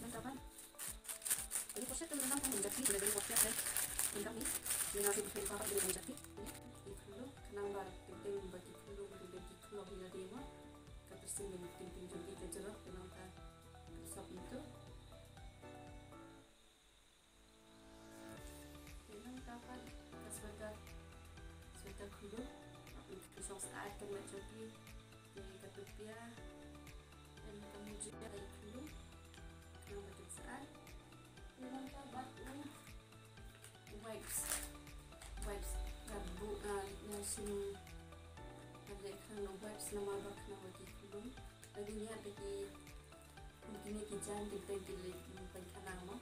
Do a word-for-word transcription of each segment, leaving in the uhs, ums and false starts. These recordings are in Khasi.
Nangta pat, ïa ka pocket ka long tang ban jaka, ïa ka pocket ka long tang ban jaka. Ïa ka pocket ka long tang ban jaka. Ïa ka khulum, khnang ba teng teng ba ki khulum, ba ki khulum ïa la dei mo. Ka pyrshang ba teng teng jong ki ka jrong, ka long ka, ka sop ïa ka. Te nangta pat ka sweater, sweater khulum, ka shong syaid ka met jong ki, te ka tupia, and ka mujia ka khulum, khnang ba teng syaid. Te nangta pat u wipes, wipes, ka bu, ah, nga shim, nga leh khnang u wipes namar ba khnang ba ki khulum. Lada ngi ñiad da ki Kine ki jaiñ teng teng ki leit, mm, pynkhana mo.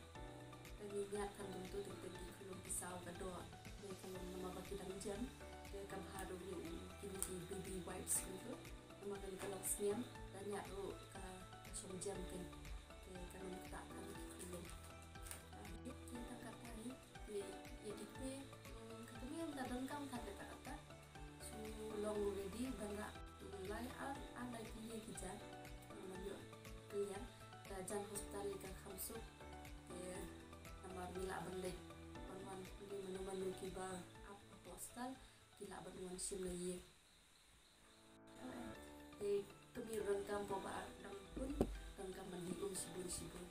Te ngi ñiad tang kumtu teng teng ki khulum ki saw ka doh. Te ka long namar ba ki dang jem. Te ka bha ruh ngi, mm, kine ki baby wipes kumtu. Namar kane ka long snem, lada ñiad ruh ka, ka shong jem te. Te kan ym ktah than ki khulum. Ah, te tang katta hi, te ïa ki kmie, mm, ka kmie ym da donkam than kata kata. Shu long ready ban rah, mm, lai ar, ar lai tylli ki jan. Ban ïoh clear. Ka jan hospital ka kham suk. Te namar ngi lah ban leit ban wan pule mano mano kiba ap ha hospital, ki lah ban wan shim na ïing. Te kmie ruh donkam paw ba ar dang bun, donkam ban dih um shibun shibun.